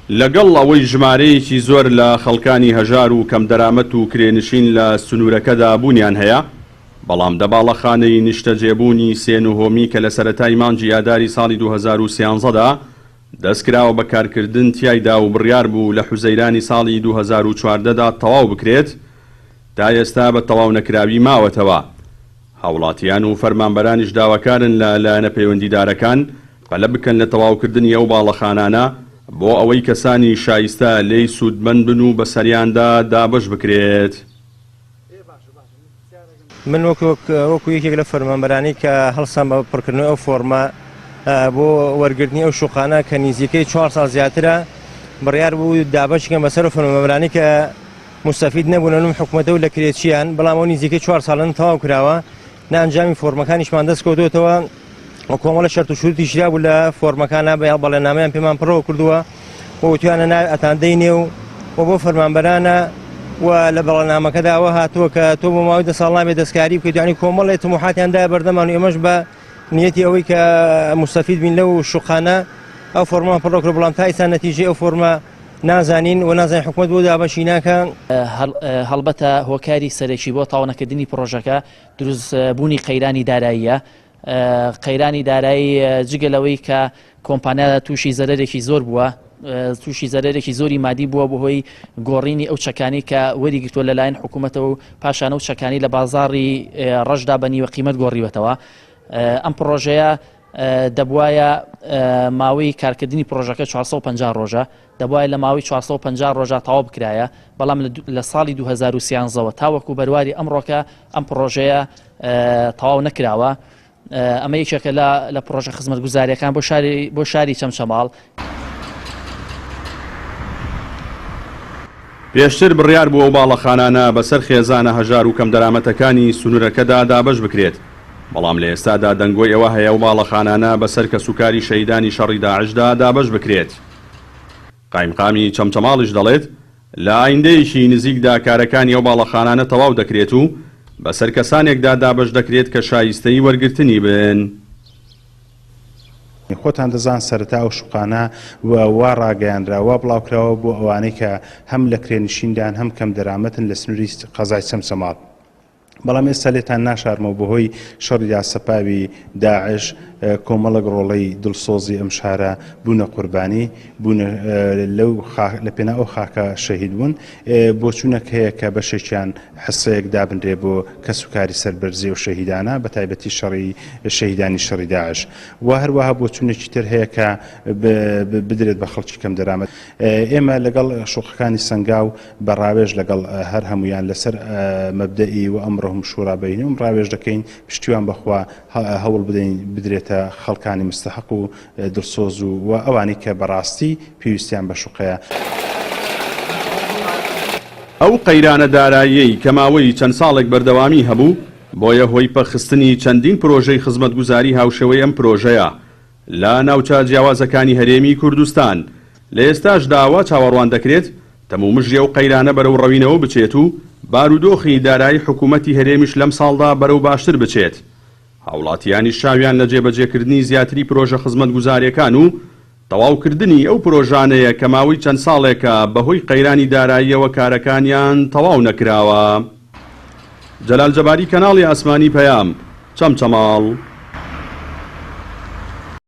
لەگەڵ ئەوەی ژمارەیەکی زۆر لە خەڵکانی هەژار و کەمدەرامەت و کرێنشین لە سنوورەکەدا بوونیان هەیە، بەڵام دە باڵەخانەی نیشتەجێبوونی سێ نهۆمی کە لە سەرەتای مانگی ئاداری ساڵی 2013 دا دەستکراوە بە کارکردن تیایدا و بڕیار بوو لە حوزەیرانی ساڵی 2014 دا تەواو بکرێت، تا ئێستا بە تەواونەکراوی ماوەتەوە. هاوڵاتیان و فەرمانبەرانیش داواکارن لە لایەنە پەیوەندیدارەکان پەلە بکەن لە تەواوکردنی ئەو باڵەخانانە بۆ ئەوەی کەسانی شایستە لێی سوودمەند بن و بەسەریاندا دابەش بکرێت. من وەکو یەکێک لە فەرمانبەرانی کە هەڵسان بە پڕکردنەوەی ئەو فۆرمە بۆ وەرگرتنی ئەو شوقانە کە نزیکەی چوار ساڵ زیاترە بڕیار بوو دابەشکەن بەسەر فەرمانبەرانی کە موستەفید نەبوون لەم حکومەتە و لە کرێچیان، بەڵام ئەو نزیکەی چوار ساڵن تەواو کراوە، نە ئەنجامی فۆرمەکانیشمان دەست کەوتووەتەوە و کۆمەڵە شەرت و شروتیش درابوو لە فۆرمەکانە بە بەڵێننامەیان پێمان پڕەوە کردووە و وتویانە نا ئەتاندەینێ و و بۆ فەرمانبەرانە و لە بەڵێنامەکەدا ئەوە هاتووە کە تۆ بۆ ماوەی دە ساڵ نابێت دەستکاری بکەیت یعنی کۆمەڵێ تموحاتیان دایە بەردەمان و ئێمەش بە نیەتی ئەوەی کە موستەفید بین لەو شوقانە ئەو فۆرمان پڕۆ کرد بەڵام تا ئیستا نەتیجەی ئەو فۆرمە نازانین و نازانین حکومەت بۆ دابەشی ناکا. هەڵبەتە هۆکاری سەرەکی بۆ تەواونەکردنی پڕۆژەکە دروست بوونی قەیرانی داراییە. قەیرانی دارایی جگە لەوەی کە کۆمپانیا تووشی زەرەرێکی زۆر بووە، تووشی زەرەرێکی زۆری مادی بووە بەهۆی گۆڕینی ئەو چەکانی کە وەریگرتووە لەلایەن حکوومەتەوە و پاشان ئەو چەکانی لە بازاڕی ڕەشدا بە نیوە قیمەت گۆڕیوەتەوە. ئەم پڕۆژەیە دەبوایە ماوەی کارکردنی پڕۆژەکە 450 ڕۆژە، دەبوایە لە ماوەی 450 ڕۆژا تەواو بکرایە، بەڵام لە ساڵی 2013 وە تاوەکو بەرواری ئەمڕۆکە ئەم پڕۆژەیە تەواو نەکراوە. ئەمە یەکێکە لە پڕۆژە خزمەتگوزارییەکان بۆ شاری بۆ شاری چەمچەماڵ. پێشتر بڕیار بوو ئەو باڵەخانانە بەسەر خێزانە هەژار و کەمدەرامەتەکانی سنوورەکەدا دابەش بکرێت، بەڵام لە ئێستادا دەنگۆی ئەوە هەیە ئەو باڵەخانانە بەسەر کەسوکاری شەهیدانی شەڕی داعشدا دابەش بکرێت. قایمقامی چەمچەماڵیش دەڵێت، لە ئایندەیەکی نزیکدا کارەکانی ئەو باڵەخانانە تەواو دەکرێت و بەسەر کەسانێکدا دابەش دەکرێت کە شایستەی وەرگرتنی بن. خۆتان دەزان سەرەتا ئەو شوقانە وا ڕاگەیانرا وا بڵاوکراوە بۆ ئەوانەی کە هەم لە کرێنشیندان هەم کەم دەرامەتن لە سنووری قەزای چەمچەماڵ. بەڵام ئێستا لێتان ناشارمەوە بەهۆی شەڕی داسەپاوی داعش کۆمەڵێک ڕۆڵەی دڵسۆزی ئەم شارە بوونە قوربانی بوونە لەو لە پێناو ئەو خاکە شەهید بوون بۆچوونەک هەیە کە بەشێکیان حسەیەک دابنرێ بۆ کەسوکاری سەربەرزی و شەهیدانە بە تایبەتی شەڕی شەهیدانی شەڕی داعش و هەروەها بۆچوونێکی تر هەیە کە بدرێت بە خەڵکی کەم دەرامەت ئێمە لەگەڵ شوقەکانی سەنگاو بە ڕاوێژ لەگەڵ هەر هەموویان لەسەر مەبدەئی وامرهم شورا بینهم ڕاوێژ دەکەین پشتیوان بەخوا هەوڵ بدەین بدرێتە خەڵکانی مستەحەق و دڵسۆز و و ئەوانەی کە بەڕاستی پێویستیان بە شوقەیە. ئەو قەیرانە داراییەی کە ماوەی چەند ساڵێک بەردەوامی هەبوو، بۆیە هۆی پەکخستنی چەندین پرۆژەی خزمەتگوزاری هاوشێوەی ئەم پرۆژەیە لە ناوچە جیاوازەکانی هەرێمی کوردستان، لە ئێستاشدا وا چاوەڕوان دەکرێت تەمومژی ئەو قەیرانە بەرەو ڕەوینەوە بچێت و بارودۆخی دارایی حکومەتی هەرێمیش لەمساڵدا بەرەو باشتر بچێت. هاوڵاتیانیش چاویان لە جێبەجێکردنی زیاتری پرۆژە خزمەتگوزارییەکان و تەواوکردنی ئەو پرۆژانەیە کە ماوەی چەند ساڵێکە بەهۆی قەیرانی داراییەوە کارەکانیان تەواو نەکراوە. جەلال جەباری کەناڵی ئاسمانی پەیام، چەمچەماڵ.